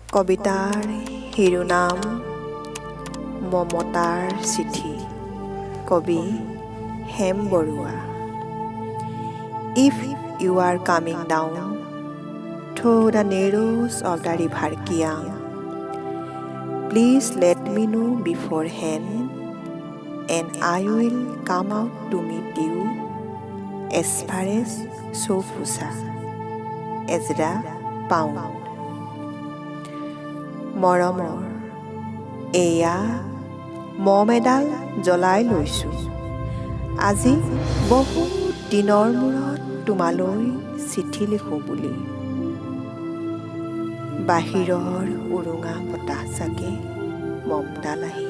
কবিতাৰ শিৰোনাম মমতাৰ চিঠি। কবি Hem Barua. If you are coming down through the narrows of the river Kiang, please let me know beforehand and I will come out to meet you as far as Cho-fu-Sa. Ezra Pound. মৰমৰ, এয়া মম এডাল জ্বলাই লৈছোঁ। আজি বহুত দিনৰ মূৰত তোমালৈ চিঠি লিখোঁ বুলি। বাহিৰৰ উৰুঙা বতাহজাকে মমডাল আহি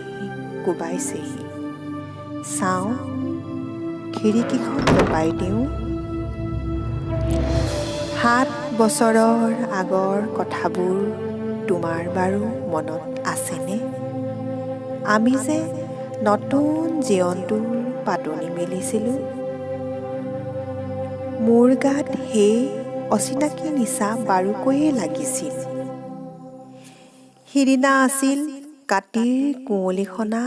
কোবাইছেহি। চাওঁ, খিৰিকীখন জপাই দিওঁ। 7 বছৰৰ আগৰ কথাবোৰ তোমাৰ বাৰু মনত আছেনে? আমি যে নতুন জীৱনটোৰ পাতনি মেলিছিলোঁ। মোৰ গাত সেই অচিনাকি নিচা বাৰুকৈয়ে লাগিছিল। সিদিনা আছিল কাতিৰ কুঁৱলীসনা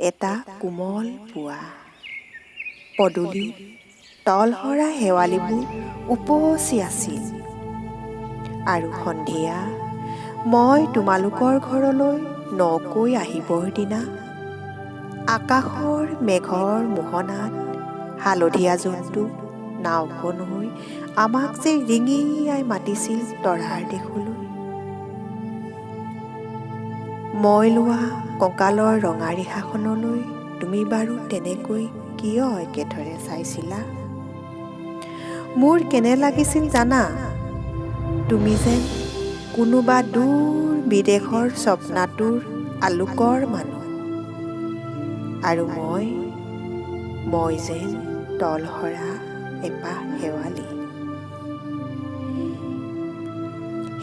এটা কোমল পুৱা। পদূলিত তলসৰা শেৱালিবোৰ উপচি আছিল আৰু সন্ধিয়া মই তোমালোকৰ ঘৰলৈ নকৈ আহিবৰ দিনা আকাশৰ মেঘৰ মোহনাত হালধীয়া জোনটো নাওখন হৈ আমাক যে ৰিঙিয়াই মাতিছিল তৰাৰ দেশলৈ। মই লোৱা কঁকালৰ ৰঙা ৰিহাখনলৈ তুমি বাৰু তেনেকৈ কিয় একেথৰে চাইছিলা? মোৰ কেনে লাগিছিল জানা? তুমি যেন কোনোবা দূৰ বিদেশৰ স্বপ্নাতুৰ আলোকৰ মানুহ আৰু মই যেন তলসৰা এপাহ শেৱালি।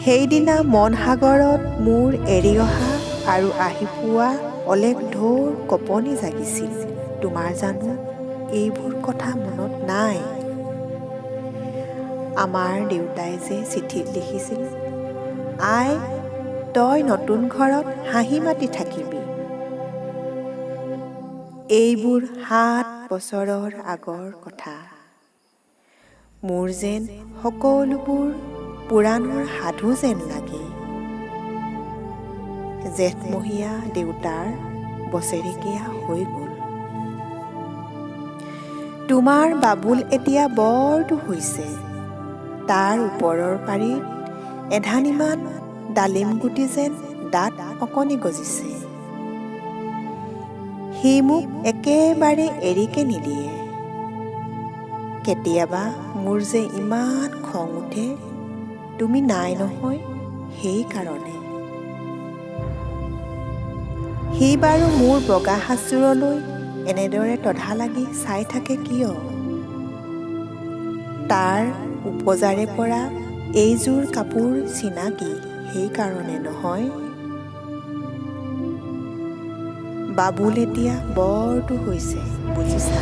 সেইদিনা মন সাগৰত মোৰ এৰি অহা আৰু আহি পোৱা অলেখ ঢৌৰ কঁপনি জাগিছিল। তোমাৰ জানো এইবোৰ কথা মনত নাই? আমাৰ দেউতাই যে চিঠিত লিখিছিল, "আই, তই নতুন ঘৰত হাঁহি মাতি থাকিবি।" এইবোৰ 7 বছৰৰ আগৰ কথা। মোৰ যেন সকলোবোৰ পুৰাণৰ সাধু যেন লাগে। জেঠমহীয়া দেউতাৰ বছেৰেকীয়া হৈ গ'ল। তোমাৰ বাবুল এতিয়া বৰটো হৈছে। তাৰ ওপৰৰ পাৰিত এধানিমান ডালিম গুটি যেন দাঁত অকণি গজিছে। সি মোক একেবাৰে এৰিকে নিদিয়ে। কেতিয়াবা মোৰ যে ইমান খং উঠে, তুমি নাই নহয়, সেইকাৰণে। সি বাৰু মোৰ বগা সাজযোৰলৈ এনেদৰে তধা লাগি চাই থাকে কিয়? তাৰ উপজাৰে পৰা এইযোৰ কাপোৰ চিনাকি, সেইকাৰণে নহয়? বাবুল এতিয়া বৰটো হৈছে, বুজিছা।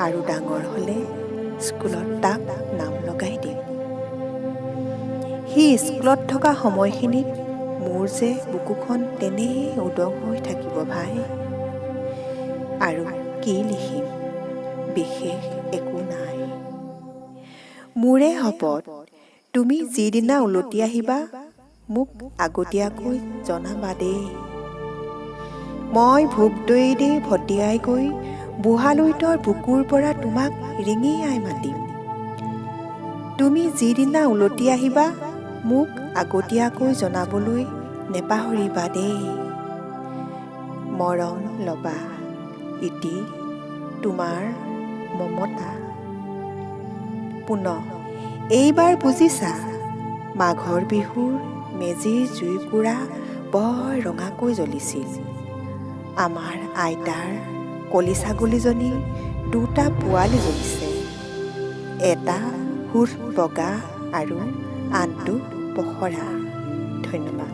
আৰু ডাঙৰ হ'লে স্কুলত তাক নাম লগাই দিম। সি স্কুলত থকা সময়খিনিত মোৰ যে বুকুখন তেনেই উদং হৈ থাকিব ভাই। আৰু কি লিখিম, বিশেষ একো নাই। মোৰে শপত, তুমি যিদিনা উলটি আহিবা মোক আগতীয়াকৈ জনাবা দেই। মই ভোগদৈৰে ভটিয়াই গৈ বুঢ়া লুইতৰ বুকুৰ পৰা তোমাক ৰিঙিয়াই মাতিম। তুমি যিদিনা উলটি আহিবা মোক আগতীয়াকৈ জনাবলৈ নেপাহৰিবা দেই। মৰম ল'বা। ইতি, তোমাৰ মমতা। পুনঃ এইবাৰ বুজিছা, মাঘৰ বিহুৰ মেজিৰ জুইকুৰা বৰ ৰঙাকৈ জ্বলিছিল। আমাৰ আইতাৰ কলী ছাগলীজনীৰ দুটা পোৱালি জগিছে, এটা শুধ বগা আৰু আনটো পখৰা। ধন্যবাদ।